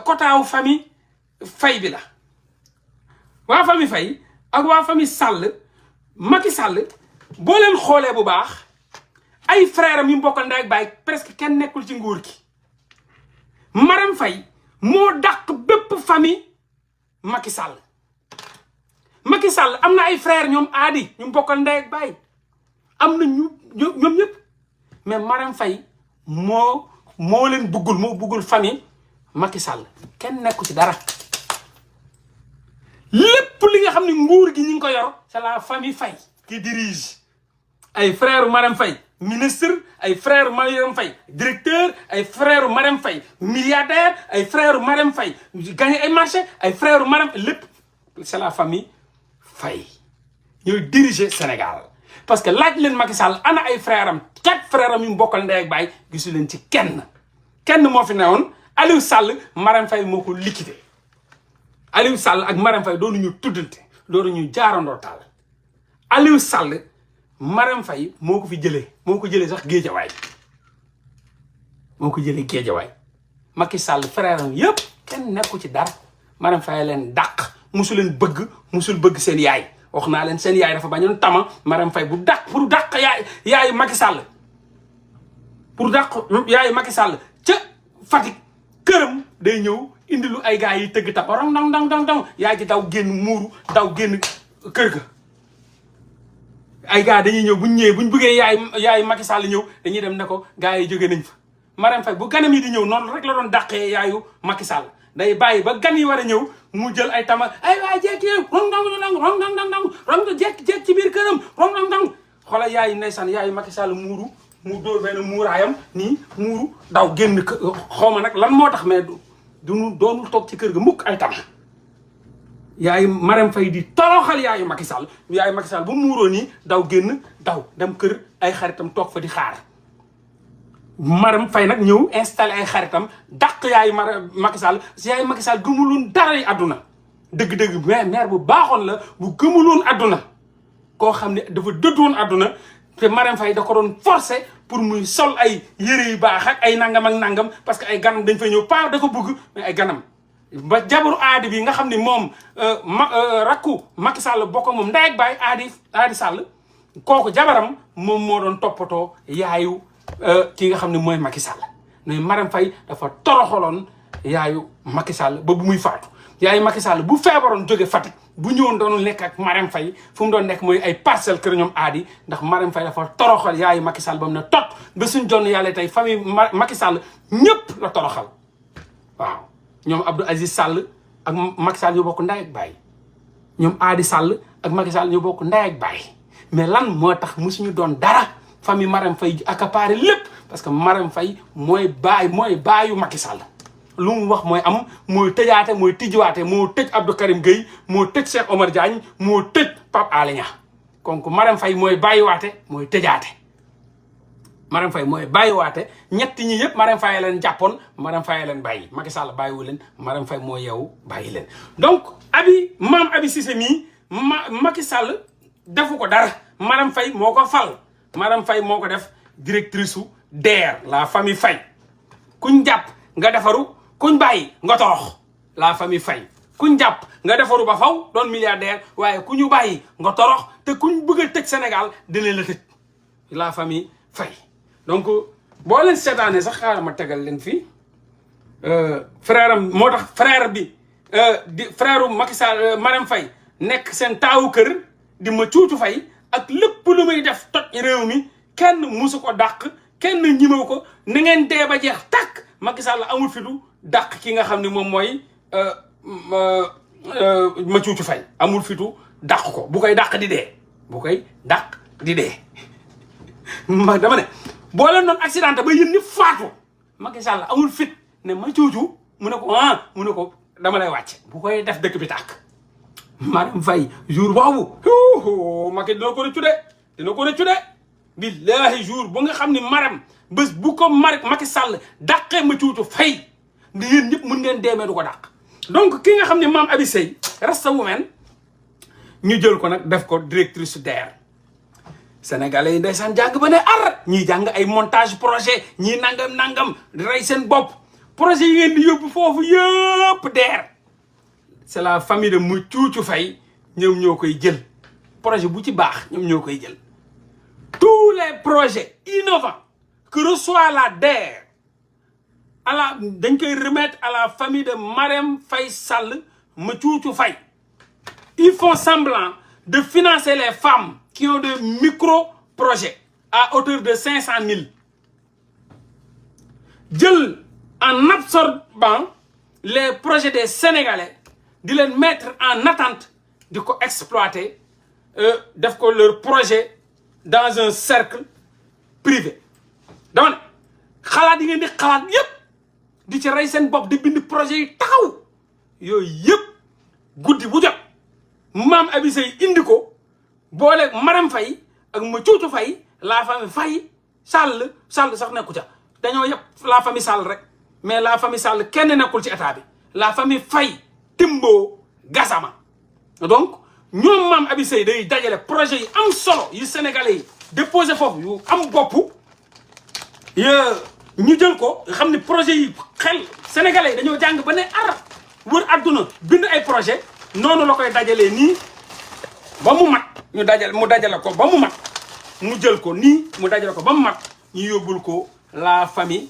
quota wu famille Faye bi la waa famille Faye ak waa famille Sall Macky Sall boo leen xoolee bu baax ay frère am yu mbokkal ndey ak baay presque kenn nekkul ci nguur gi Marème Faye moo dàq bépp famille Macky Sall Macky Sall am na ay frère ñoom aadi ñu mbokkal ndey ak baay am na ñoom ñëpp mais Marème Faye moo leen buggul famille Macky Sall kenn nekku ci dara lépp li nga xam ne nguur gi ñu ngi ko yor c'est la famille Faye qui dirige ay frère Marème Faye ministre ay frère Marème Faye directeur ay frère Marème Faye milliardaire ay frère Marème Faye gagné ay marché ay frère Marème lépp c'est la famille Faye ñooy diriger Sénégal parce que laaj leen Macky Sall ana ay frère am 4 frère am yu mbokkal ndey ak baay gisu leen ci kenn moo fi newoon Aliou Sall Marème Faye moo ko liquidé Aliou Sall ak Marème Faye doonu ñu tuddante doonu ñu jaarandoo taal Aliou Sall Marème Faye moo ko fi jëlee sax géejawaay Macky Sall frère am yëpp kenn nekku ci dara Marème Faye leen dàq musu leen bëgg musul bëgg seen yaay wax naa leen seen yaay dafa bañoon tama Marème Faye pour dàq yaayu Macky Sall ca Fatick këram day ñëw indi lu ay gars yi tëgg tap rong dang yaay ji daw génn muuru daw génn kër ga ay gars dañuy ñëw buñ bëggee yaay Macky Sall ñëw dañuy dem ne ko gars yi jóge nañ fa Marème Faye bu ganam yi di ñëw noonu rek la doon dàqee yaayu Macky Sall day bàyyi ba gan yi war a ñëw mu jël ay tama ay waay jekki rong dang jekk ci biir këram rong dang xoolal yaayu ndeysaan yaayu Macky Sall muuru mu dóor benn muuraayam nii muuru daw génn xawma nag lan moo tax mais doonul toog ci kër ga mukk ay tama yaayu Marème Faye di toroxal yaayu Macky Sall bu muuroo nii daw génn daw dem kër ay xaritam toog fa di xaar Marème Faye nag ñëw installé ay xaritam dàq yaayu Macky Sall yaayu Macky Sall gëmuloon dara yi àdduna dëgg-dëgg mais maire bu baaxoon la bu gëmuloon àdduna koo xam ne dafa dëddoon àdduna te Marème Faye da ko doon forcé pour muy sol ay yëre yu baax ak ay nangam ak nangam parce que ay ganam dañ fay ñëw pas da ko bëgg mais ay ganam ba jabaru aadi bi nga xam ne moom rakku Macky Sall bokk moom ndey ak baay aadi Sall kooku jabaram moom moo doon toppatoo yaayu ki nga xam ne mooy Macky Sall mais Marème Faye dafa toroxaloon yaayu Macky Sall ba bu muy faatu yaayu Macky Sall bu feebaroon jóge Fatick bu ñëwoon doon nekk ak Marème Faye fu mu doon nekk mooy ay parcelle kër ñoom aadi ndax Marème Faye dafa toroxal yaayu Macky Sall ba mu ne tot ba suñ jonn yàlla tey famille Macky Sall ñëpp la toroxal waaw ñoom Abdou Aziz Sall ak Macky Sall ñoo bokk ndey ak baay ñoom aadi Sall ak Macky Sall ñoo bokk ndey ak baay mais lan moo tax musuñu doon dara famille Marème Faye accaparé lépp parce que Marème Faye mooy baayu Macky Sall lu mu wax mooy am mooy tëjaate mooy tijjiwaate moo tëj Abdou Karim Gueye moo tëj Cheikh Omar Diagne moo tëj Pape Alé Niang donc Marème Faye mooy bàyyiwaate mooy tëjaate Marème Faye mooy bàyyiwaate ñett ñi yëpp Marème Faye leen jàppoon Marème Faye leen bàyyi Macky Sall bàyyiwu leen Marème Faye moo yeewu bàyyi leen donc maam Abi Cissé mii Macky Sall defu ko dara Marème Faye moo ko fal Marème Faye moo ko def directrice su DER la famille Faye kuñ jàpp nga defaru kuñ bàyyi nga torox la famille Faye kuñ jàpp nga defaru ba faw doon milliardaire waaye ku ñu bàyyi nga torox te kuñ bëgg a tëj Sénégal dina la tëj la famille Faye donc boo leen seetaanee sax xaaral ma tegal leen fii frère am moo tax frère bi di frère Macky Sall Marème Faye nekk seen taawu kër di ma cuutu Faye ak lépp lu muy def toj réew mi kenn musu ko dàq kenn ñimew ko na ngeen dee ba jeex tàkk Macky Sall amul fitu dàq ki nga xam ne moom mooy ma cuucu Faye amul fitu dàq ko bu koy dàq di dee ma dama ne boo leen doon accidenté ba yéen ni faatu Macky Sall amul fit ne ma cuucu mu ne ko dama lay wàcce bu koy def dëkk bi tàkk Marème Faye jour boobu Macky dina ko rëccu de billahi jour bu nga xam ne Marème bés bu ko Macky Sall dàqee ma cuucu Faye ndi yéen ñëpp mun ngeen deemee du ko dàq donc ki nga xam ne maam Abi Sey resta women ñu jël ko nag def ko directrice DER sénégalais yi ndeysaan jàng ba ne ar ñii jàng ay montage projet ñii nangam rey seen bopp projet yi ngeen di yóbbu foofu yëpp DER c'est la famille de Muthiouthou Faye ñoom ñoo koy jël projet bu ci baax ñoom ñoo koy jël tous les projets innovants que reçoit la DER dañ koy remettre à la famille de Maréme Faye Sall Muthiouthou Faye. Ils font semblant de financer les femmes qui ont des micro-projets à hauteur de 500 000. Jël en absorbant les projets des Sénégalais, de les mettre en attente de exploiter leur projet dans un cercle privé. Donc, xalaat yi ngeen di xalaat yépp di ci rey seen bopp di bind projet yi taxaw yooyu yépp guddi bu jot maam Abi Seye indi ko boole Maram Faye ak Muthiouthou Faye la famille Faye Sall sax nekku ca dañoo yëpp la famille Sall rek mais la famille Sall kenn nekkul ci état bi la famille Faye Timbo Gassama donc ñoom maam Abi Seye day dajale projet yi am solo yu sénégalais yi déposé foofu yu am bopp ñu jël ko xam ne projet yi xel sénégalais yi dañoo jàng ba ne ar wër adduna bind ay projet noonu la koy dajalee nii ba mu mat mu dajale ko ba mu mat mu jël ko nii mu dajale ko ba mu mat ñu yóbbul ko la famille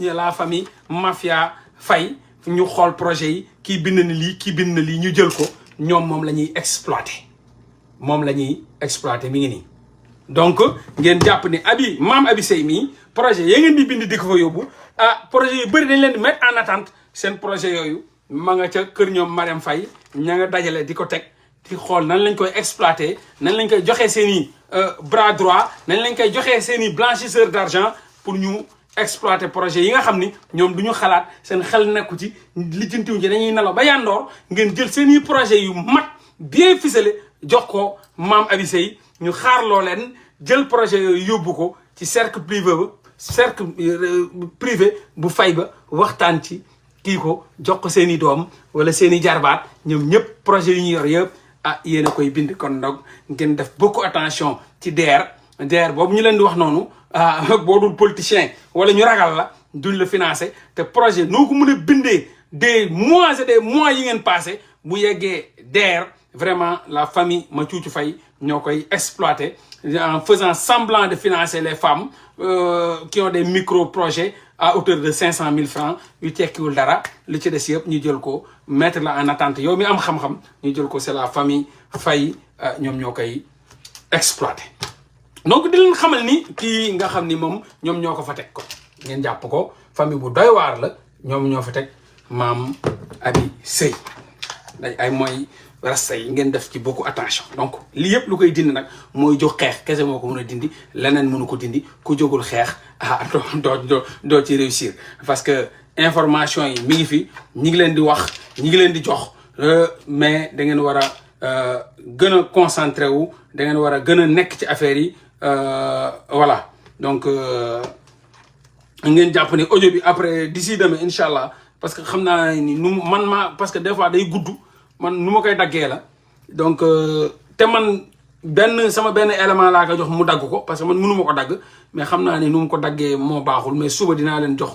la famille mafia Faye ñu xool projet yi kii bind na lii kii bind na lii ñu jël ko ñoom moom la ñuy exploité mi ngi nii donc ngeen jàpp ni maam Abi Seye mii projet ya ngeen di bind di ko fa yóbbu projet yu bëri dañ leen di mettre en attente seen projet yooyu ma nga ca kër ñoom Marème Faye ña nga dajale di ko teg di xool nan lañ koy exploiter nan lañ koy joxee seen i bras droit nan lañ koy joxee seen i blanchisseur d'argent pour ñu exploiter projet yi nga xam ni ñoom du ñu xalaat seen xel nekku ci lijjantiwuñ ci dañuy nelaw ba yandoor ngeen jël seen i projet yu mat bien ficelé jox ko maam Abi Seye ñu xaarloo leen jël projet yooyu yóbbu ko ci cercle privé bu Faye ba waxtaan ci kii ko jox ko seen i doom wala seen i jarbaat ñoom ñëpp projet yu ñu yor yëpp yéen a koy bind kon donc ngeen def beaucoup attention ci DER boobu ñu leen di wax noonu boo dul politicien wala ñu ragal la duñ la financer te projet noo ko mën a bindee des mois et des mois yi ngeen passé bu yeggee DER vraiment la famille Muthiouthou Faye ñoo koy exploiter en faisant semblant de financer les femmes qui ont des micro-projets à hauteur de 500 000 francs yu tekkiwul dara li ci des yëpp ñu jël ko mettre la en attente yow mi am xam-xam ñu jël ko c'est la famille Faye ñoom ñoo koy exploiter. donc di leen xamal ni kii nga xam ni moom ñoom ñoo ko fa teg ko ngeen jàpp ko famille bu doy waar la ñoom ñoo fa teg maam Abi Seye ay mooy rasta yi ngeen def ci beaucoup attention donc lii yëpp lu koy dindi nag mooy jóg xeex kese moo ko mën a dindi leneen mënu ko dindi ku jógul xeex doo ci réussir parce que information yi mi ngi fi ñi ngi leen di wax ñi ngi leen di jox mais da ngeen war a gën a concentré wu da ngeen war a gën a nekk ci affaire yi voilà donc ngeen jàpp ni audio bi après d'ici demain incha allah parce que xam naa ni nu parce que des fois day gudd man nu ma koy daggee la donc te man sama benn élément laa ko jox mu dagg ko parce que man mënu ma ko dagg mais xam naa ni nu mu ko daggee moo baaxul mais suba dinaa leen jox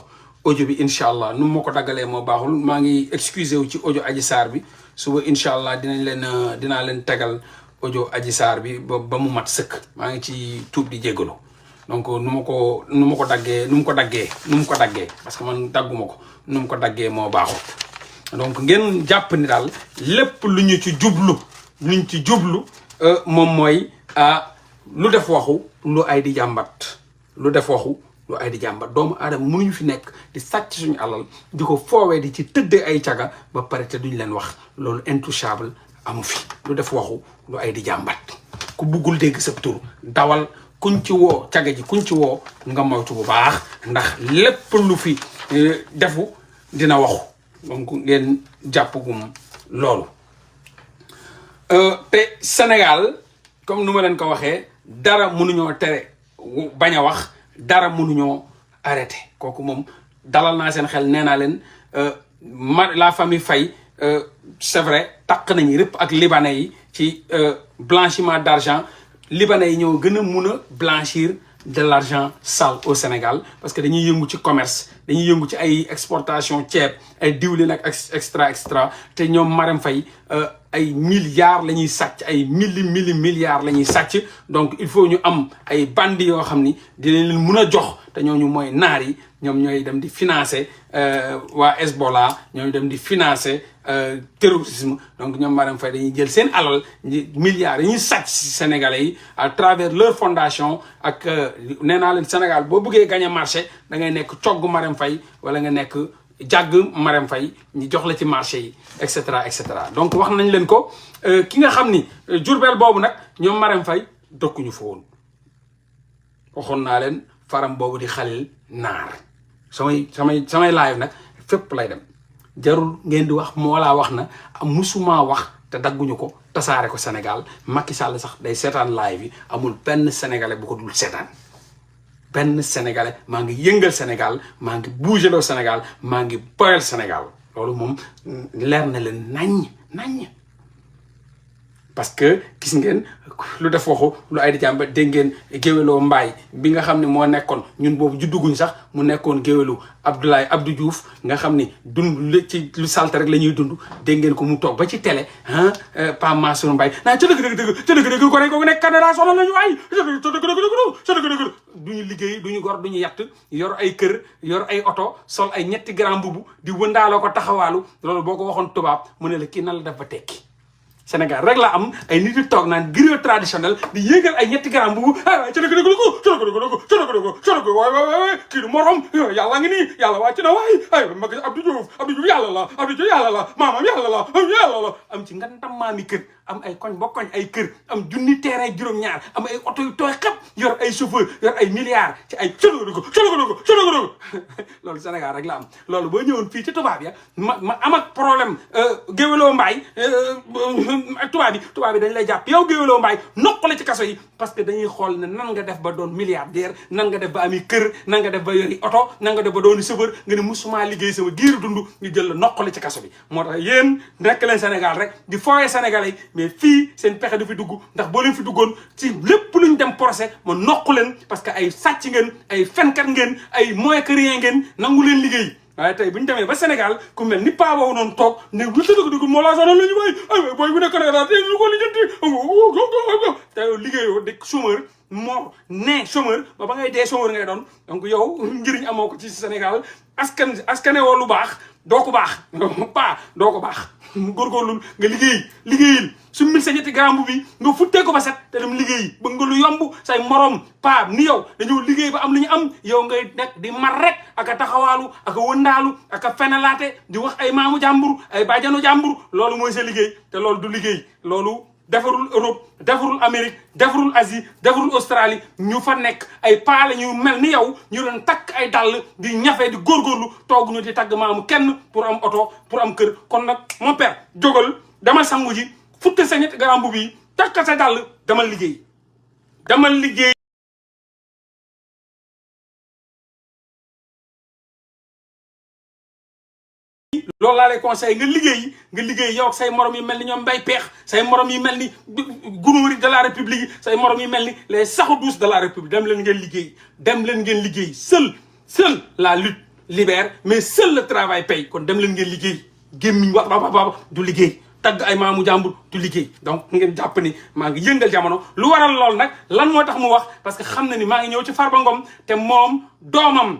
audio bi incha allah nu ma ko daggalee moo baaxul maa ngi excusé wu ci audio Adji Sarr bi suba incha allah dinaa leen tegal audio Adji Sarr bi ba mu mat sëkk maa ngi ci tuub di jégalu donc nu mu ko daggee parce que man dagguma ko nu mu ko daggee moo baaxul donc ngeen jàpp ni daal lépp lu ñu ci jublu moom mooy lu def waxu lu ay di jàmbat doomu aadama mënuñu fi nekk di sàcc suñu alal di ko foowee di ci tëddee ay caga ba pare te duñ leen wax loolu intouchable amu fi lu def waxu lu ay di jàmbat ku buggul dégg sa tur dawal kuñ ci woo caga ji kuñ ci woo nga moytu bu baax ndax lépp lu fi defu dina waxu donc ngeen jàppagum loolu te Sénégal comme nu ma leen ko waxee dara mënuñoo tere bañ a wax dara mënuñoo arrêté kooku moom dalal naa seen xel nee naa leen la famille Faye c'est vrai taq nañu rëpp ak libanais yi ci blanchiment d'argent libanais yi ñoo gën a mun a blanchir de l'argent sale au Sénégal parce que dañuy yëngu ci commerce dañuy yëngu ci ay exportation ceeb ay diwlin ak extra te ñoom Marème Faye ay milliards la ñuy sàcc ay milliards la ñuy sàcc donc il faut ñu am ay bandi yoo xam ni dinañ leen mun a jox te ñooñu mooy naar yi ñoom ñooy dem di financer waa Hezbollah ñooy dem di financer terrorisme donc ñoom Marème Faye dañuy jël seen alal milliards yi ñuy sàcc si Sénégalais yi à travers leur fondation ak nee naa leen Sénégal boo bëggee gagner marché da ngay nekk cogg Marème Faye wala nga nekk jàgg Marème Faye ñu jox la ci marché yi et cetera et cetera donc wax nañ leen ko ki nga xam ni Jurbel boobu nag ñoom Marème Faye dokkuñu fa woon waxoon naa leen faram boobu di Xalil Naar samay live nag fépp lay dem jarul ngeen di wax Mollah wax na musuma wax te dagguñu ko tasaare ko Sénégal Macky Sall sax day seetaan live yi amul benn sénégalais bu ko dul seetaan benn sénégalais maa ngi yëngal Sénégal maa ngi bouger loo Sénégal maa ngi boyal Sénégal loolu moom leer na leen naññ parce que gis ngeen lu def waxu lu ay di jàmba dégg ngeen géwéloo mbaay bi nga xam ne moo nekkoon ñun boobu judduguñ sax mu nekkoon géwélu Abdou Diouf nga xam ni dund ci lu salte rek la ñuy dund dégg ngeen ko mu toog ba ci télé Pa Mansour Mbaye naa ca dëgg ko rek ko nekk Canada soxla nañu waay ca dëgg duñu liggéey duñu gor duñu yatt yor ay kër yor ay oto sol ay ñetti grand mbubu di wëndaaloo ko taxawaalu loolu boo ko waxoon tubaab mu ne la kii nan la def ba tekki Sénégal rek la am ay nit yu toog naan griot traditionnel di yéegal ay ñetti grand mbubu waay kii du morom yàlla ngi nii yàlla wàcc na waay ay mag Abdou Diouf yàlla la maamam yàlla la am ci ngantam maami kër am ay koñ ba koñ ay kër am junni terrain juróom-ñaar am ay oto yu tooy xep yor ay chauffeur yor ay milliards ci ay cologodogo loolu Sénégal rek la am loolu boo ñëwoon fii ci tubaab ya ma am ak problème géwéloo mbaay tubaab yi dañ lay jàpp yow géwéloo mbaay noqale ci kaso yi parce que dañuy xool ne nan nga def ba doon milliardaire nan nga def ba ami kër nan nga def ba yori oto nan nga def ba dooni chauffeur nga ne musuma liggéey sama giiru dund ñu jël la noqale ci kaso bi moo tax yéen nekk leen Sénégal rek di fooyee Sénégalais mais fii seen pexe du fi dugg ndax boo leen fi duggoon ci lépp luñ dem procès ma noqu leen parce que ay sàcc ngeen ay fenkat ngeen ay moins que rien ngeen nangu leen liggéey waaye tey bu ñu demee ba Sénégal ku mel ni paa boobu noonu toog ne lu tëdd moo laa sonal la ñu bay ay booy bu nekk Canada te ñu ko lijjanti te yow liggéeyoo de chômeur moo ne chômeur ba ngay dee chômeur ngay doon donc yow njëriñ amoo ko ci Sénégal askane woo lu baax doo ko baax paa doo ko baax góorgóorlu nga liggéeyil su mil sa ñetti garambu bi nga futtee ko ba set te dem liggéey ba nga lu yomb say morom paa ni yow dañoo liggéey ba am lu ñu am yow ngay nekk di mar rek ak a taxawaalu ak a wëndaalu ak a fenalaate di wax ay maamu jàmbur ay bàjjanu jàmbur loolu mooy sa liggéey te loolu du liggéey loolu defarul Europe defarul Amérique defarul Asie defarul Australie ñu fa nekk ay paa la ñu mel ni yow ñu doon takk ay dàll di ñafe di góorgóorlu toog ñu di tagg maamu kenn pour am oto pour am kër kon nag mon père jógal dama sangu ji futte sa ñetti garam bu bi takk sa dàll damal liggéey loolu laa lay conseil nga liggéey yow ak say morom yi mel ni ñoom mbay peex say morom yi mel ni gunóor yi de la république yi say morom yi mel ni les saxu douce de la république dem leen ngeen liggéey seul la lutte libère mais seul le travail paye kon dem leen ngeen liggéey gémmiñ wax ba du liggéey tagg ay maamu jàmbur du liggéey donc ngeen jàpp ni maa ngi yëngal jamono lu waral lool nag lan moo tax mu wax parce que xam na ni maa ngi ñëw ci Farba Ngom te moom doomam